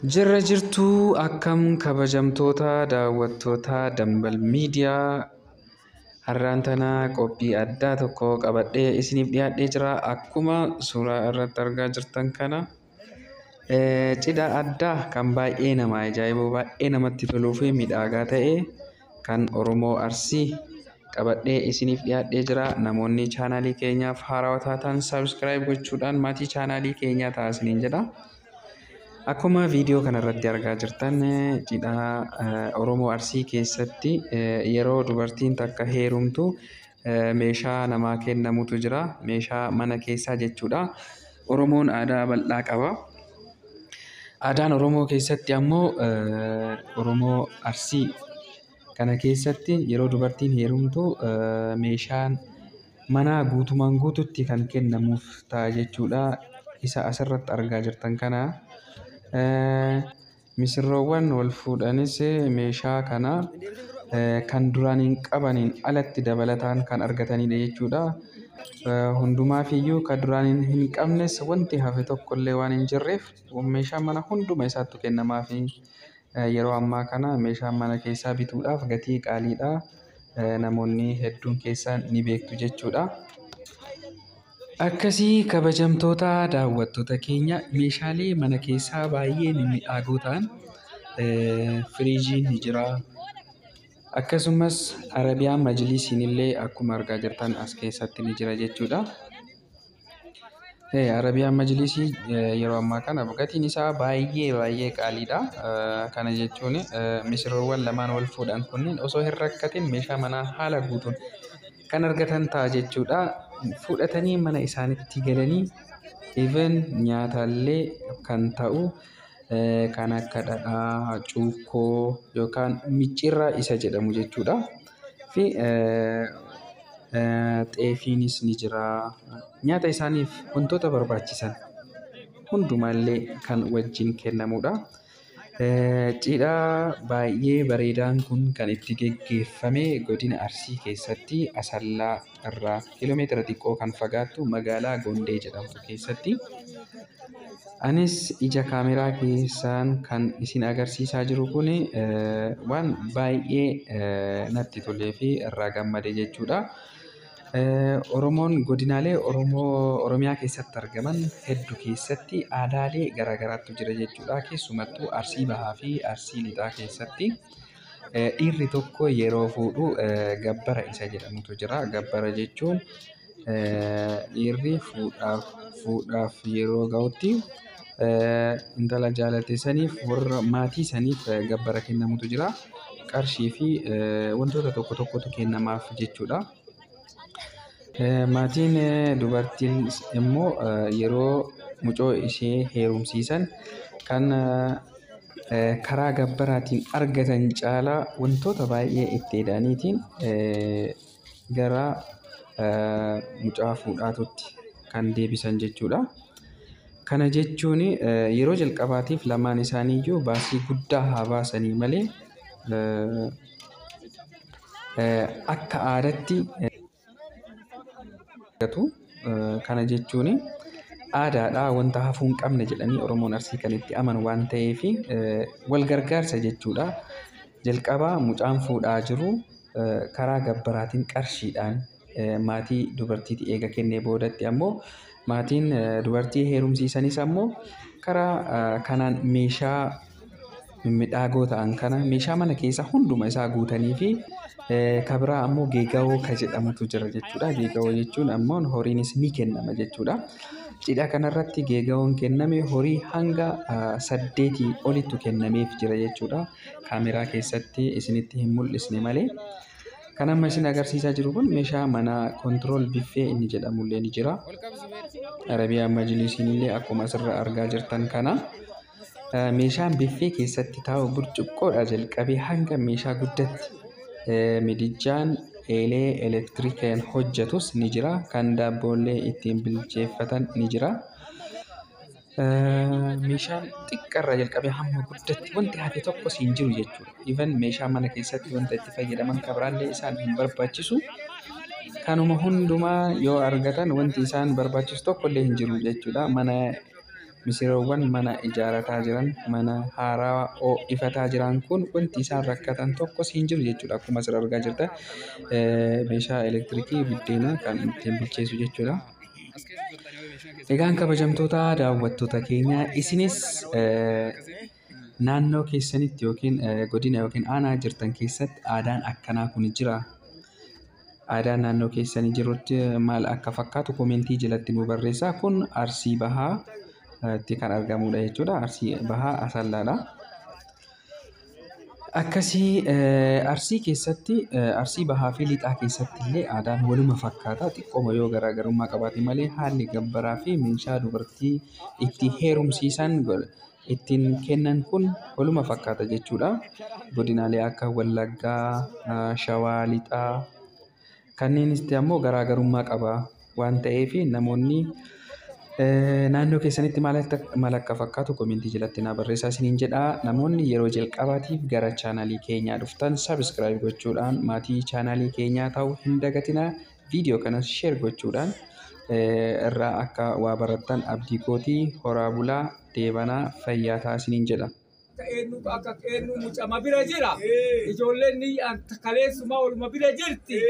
Jirra jirtuu akkam kabajamtoota daawwattoota Dambal Miidiyaa, har'aan tana qophii addaa tokko qabadhee isiniif dhiyaadhee jira. Akkuma suuraa irratti argaa jirtan kana cidha addaa kan baay'ee nama ajaa'ibu, baay'ee namatti toluu fi miidhagaa ta'e kan Oromoo Arsii qabadhee isiniif dhiyaadhee jira. Namoonni chaanaalii keenyaaf haarawaa taatan subscribe gochuudhaan maatii chaanaalii keenyaa ta'aa isiniin jedha. Akkuma viidiyoo kanarratti argaa jirtan, cidha Oromoo Arsii keessatti yeroo dubartiin takka heerumtu meeshaa namaa kennamutu jira. Meeshaa mana keessaa jechuudha. Oromoon aadaa bal'aa qaba. Aadaan Oromoo keessatti ammoo Oromoo Arsii kana keessatti yeroo dubartiin heerumtu meeshaan manaa guutumaan guututti kan kennamuuf ta'a jechuudha. Isa asirratti argaa jirtan kana. Misirroowwan wal fuudhanis meeshaa kana kan duraan hin qabaniin alatti dabalataan kan argatanidha jechuudha. Hundumaafiyyuu kan duraan hin qabnes wanti hafe tokkollee waan hin jirreef meeshaan mana hunduma isaattu kennamaafi. Yeroo ammaa kana meeshaan mana keessaa bituudhaaf gatii qaaliidha. Namoonni hedduun keessan ni beektu jechuudha. Akkasii kabajamtoota daawwattoota keenya, meeshaalee mana keessaa baay'ee mimmiidhagoo ta'an, firiijiin ni jira. Akkasumas Arabiyaan majlisiin illee akkuma argaa jirtan as keessatti ni jira jechuudha. Arabiyaan majlisii yeroo ammaa kana gatiin isaa baay'ee baay'ee qaaliidha. Kana jechuun misirroowwan lamaan wal fuudhan kunneen osoo hin rakkatin meeshaa manaa haala guutuun kan argatan ta'a jechuudha. Fudhatanii mana isaaniitti galanii even nyaatallee kan ta'u kan akka dhadhaa, cuukkoo yookaan micciirraa isa jedhamu jechuudha. Fi xeefiinis ni jira. Nyaata isaaniif wantoota barbaachisan hundumaallee kan wajjin kennamudha. Cidha baay'ee bareedaan kun kan itti geggeeffame godina Arsii keessatti Asallaa irraa kiiloomeetira xiqqoo kan fagaattu magaalaa Gondee jedhamtu keessatti. Anis ija kaameraa keessaan kan isin agarsiisaa jiru kun waan baay'ee natti tolee fi irraa gammade jechuudha. Oromoon godinaalee Oromoo Oromiyaa keessatti argaman hedduu keessatti aadaalee garaagaraatu jira jechuudha. Keessumattuu Arsii Bahaa fi Arsii Lixaa keessatti dhiirri tokko yeroo fuudhu gabbara isa jedhamutu jira. Gabbara jechuun dhiirri fuudhaaf yeroo ga'utti intala jaalate saniif warra maatii saniif gabbara kennamutu jira. Qarshii fi wantoota tokko tokkotu kennamaaf jechuudha. Maatiin dubartiin immoo yeroo mucoo ishee heerumsiisan kan karaa gabbaraatiin argatan caalaa wantoota baay'ee itti ida'aniitiin gara mucaa fuudhaatutti kan deebisan jechuudha. Kana jechuun yeroo jalqabaatiif lamaan isaaniiyyuu baasii guddaa haa baasanii malee akka aadaatti argatu. Kana jechuun aadaadha, wanta hafuu hin qabne jedhanii Oromoon Arsii kan itti amanu waan ta'eef wal gargaarsa jechuudha. Jalqabaa mucaan fuudhaa jiru karaa gabbaraatiin qarshiidhaan maatii dubartiitii eega kennee boodatti ammoo maatiin dubartii heerumsiisanis ammoo karaa kanaan meeshaa mimmiidhagoo ta'an kana, meeshaa mana keessaa hunduma isaa guutanii fi kabiraa ammoo geegawoo ka jedhamutu jira jechuudha. Geegawoo jechuun ammoo horiinis ni kennama jechuudha. Cidha kanarratti geegawoon kenname horii hanga 8 olittu kennameef jira jechuudha. Kaameraa keessatti isinitti hin mul'isne malee. Kan amma isin agarsiisaa jiru kun meeshaa manaa control biffee inni jedhamullee ni jira. Arabiyaan majlisiin illee akkuma asirra argaa jirtan kana. Meeshaan biffee keessatti taa'u burcuqqoodha jalqabee hanga meeshaa guddatti midijaan eelee elektirikaan hojjetus ni jira. Kan daabboollee ittiin bilcheeffatan ni jira. Meeshaan xiqqaarraa jalqabee hamma guddatti wanti hafe tokkos hin jiru jechuudha. Even meeshaa mana keessatti wanta itti fayyadaman kan biraallee isaan hin barbaachisu. Kanuma hundumaa yoo argatan wanti isaan barbaachisu tokkollee hin jiru jechuudha. Mana Misiroowwan mana ijaarataa jiran, mana haaraa ifataa jiran kun wanti isaan rakkatan tokkos hin jiru jechuudha. Akkuma asirra argaa jirtan meeshaa elektirikii buddeena kan ittiin bilcheessu jechuudha. Egaan kabajamtoota daawwattoota keenya isinis naannoo keessanitti yookiin godina yookiin aanaa jirtan keessatti aadaan akkanaa kun jira. Aadaan naannoo keessanii jirutti maal akka fakkaatu komentii jalatti nu barreessaa. Kun Arsii Bahaa itti kan argamudha jechuudha. Arsii Bahaa Asallaadha. Akkasii Arsii keessatti Arsii Bahaa fi Lixaa keessatti illee aadaan waluma fakkaata. Xiqqooma yoo garaagarummaa qabaate malee haalli gabbaraa fi meeshaa dubartii itti heerumsiisan ittiin kennan kun waluma fakkaata jechuudha. Godinaalee akka Wallaggaa, Shawaa Lixaa kanneenis ammoo garaagarummaa qaba waan ta'eef namoonni naannoo keessanitti maal akka fakkaatu komentii jalatti naa barreessaa isiniin jedha. Namoonni yeroo jalqabaatiif gara chaanalii keenyaa dhuftan sabiskiraayib gochuudhaan maatii chaanalii keenyaa ta'uu hin dagatinaa. Viidiyoo kanas sheer gochuudhaan irraa akka waa barattan abdii kootii horaa bulaa deebanaa fayyaa ta'aa isiniin jedha. Akka eenyu mucama bira jira. Ijoolleen ni kaleessuma oluma bira jirti.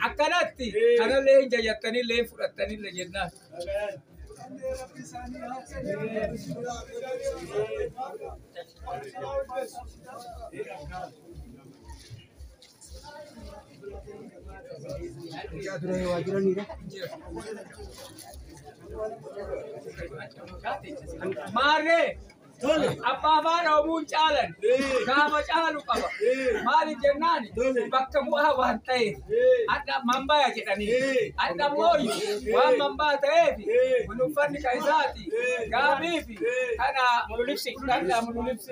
Akkanatti kanallee hin jajattanillee hin fudhattanillee jennaan. Maarree abbaa afaan Oromoon caalan gaafa caalu qaba. Maali jennaan bakka bu'aa waan ta'eef hadha mambaya jedhanii hadha mooyi waan mambaa ta'eef kun uffanni kan isaati gaabii fi kana mululibsi dhadhaa mululibsi.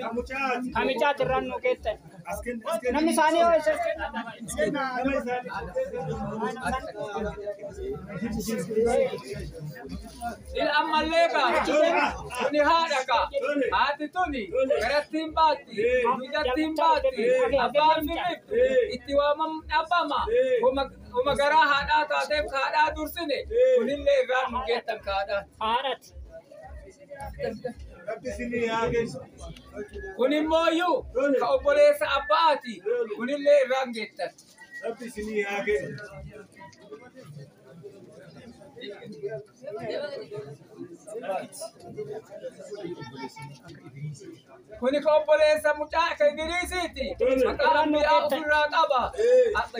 Kamichaati irraan nu geettan. Namni isaanii yoo isa Il ammallee kaa kuni haadha kaa haati tuni garatti hin baatti duudatti hin baatti abbaan firriftu itti waamam dhabbama homa garaa haadhaa taateef haadhaa dursine kunillee irraan nu geettan kaadhaa. Haadhati. Kun immoo iyyuu ka obboleessa abbaati kunillee irraan geettan. Kuni ka obboleessa mucaa ka Idriisiiti. Maqaa ambiyaa ofirraa qaba.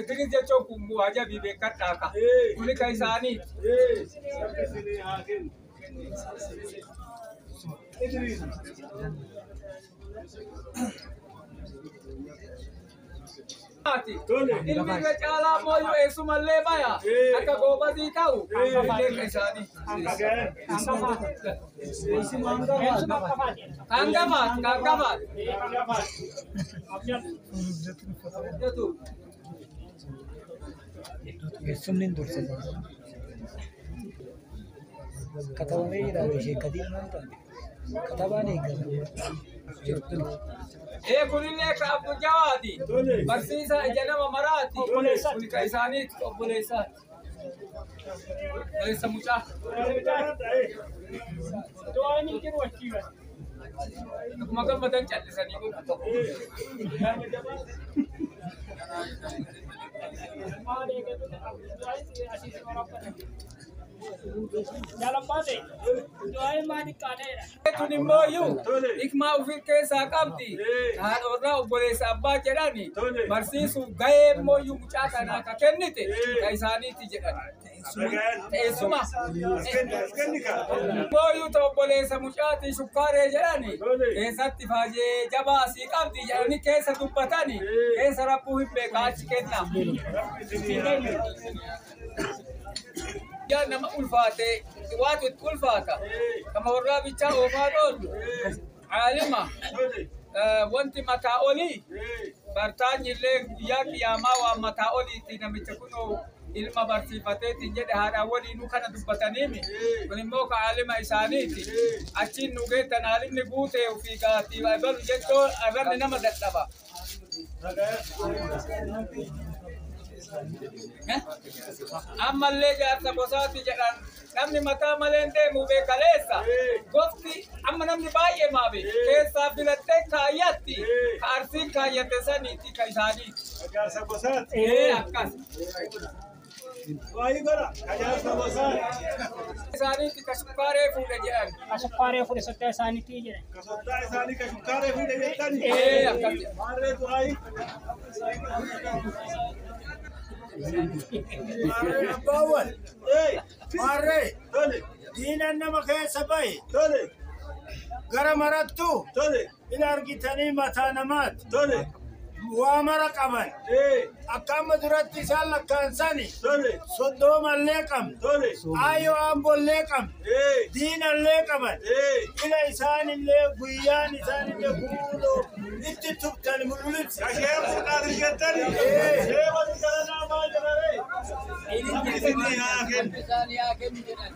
Idriis jechuun kun ajabii beekadhaa ka. Kuni ka isaaniiti. Ilmi irra caalaa mooyyuu eessumallee baya akka goobazii ta'u illee ka isaanii. Kan gafaati. Eessumni hin dursa. Katabamee jira ishee gatiin maal taate? Katabaan eegama. Kunillee ka Abdul Jawaati. Barsiisaa ija nama maraati. Kun ka isaaniiti obboleessaati. Obboleessa mucaa. Du'aan hin jiru achii bas. Akkuma gammadan callisanii kun tokko. Maal eegatu du'aan asii si waraabatan. Jaalabbaate du'aan maal xiqqaateedha. Tun immoo iyyuu hikmaa ofii keessaa qabdi. Haadha warraa obboleessa abbaa jedhani barsiisuuf gahee immoo iyyuu mucaa kanaa ka kennite ka isaaniiti jedhan. Teessuma. Immoo iyyuu ta obboleessa mucaatii shukkaaree jedhani keessatti faajee jabaa asii qabdi jedhani keessa dubbatani keessa rabbuu hin beekaa achi kenna. Yaa nama ulfaate waatu itti ulfaata. Kama warraa bichaa oofaa dhoollu. Caalima wanti mataa olii bartaanyi illee guyyaa qiyaamaa waan mataa oliiti namicha kunoo ilma barsiifateetiin jedhe haadha waliinuu kana dubbataniimi. Kun immoo ka caalima isaaniiti. Achiin nu geettan caalimni guutee ofii gaatii balu jechuun arrabni nama dadhaba. Ammallee jaarsa gosaati jedhan namni mataa malee hin deemu beekaleessa. Gofti amma namni baay'ee maabe keessaa filattee kaayyatti ka Arsiin kaayyate saniiti ka isaaniiti. Jaarsa gosaati. Ee akkas. Waayii godha. Ka jaarsa gosaati. Isaaniiti ka shukkaaree fuudhe jedhan. Ka shukkaaree fuudhe soddaa isaaniitii jedhan. Ka soddaa isaanii ka shukkaaree fuudhe jettani. Ee akkas jedhan. Maarree du'aayi. Maarree abbaawwan. Ee. Maarree Tole. diinan nama keessa bahe Tole. gara marattu Tole. ila argitanii mataa namaati. Tole. Waa mara qaban. Ee. Akka amma duratti isaan lakkaansani Tole. soddoomallee qabna. Tole. Aayoo ambollee qabna. Ee. Diinallee qaban. Ee. Ila isaanillee guyyaan isaanillee guuloo itti tubtan mul'isa. Kashee fuudhaati jettani. Ee wali garanaa maal jedharee? Isinii haa kennu. Isaanii haa kennu jedhan.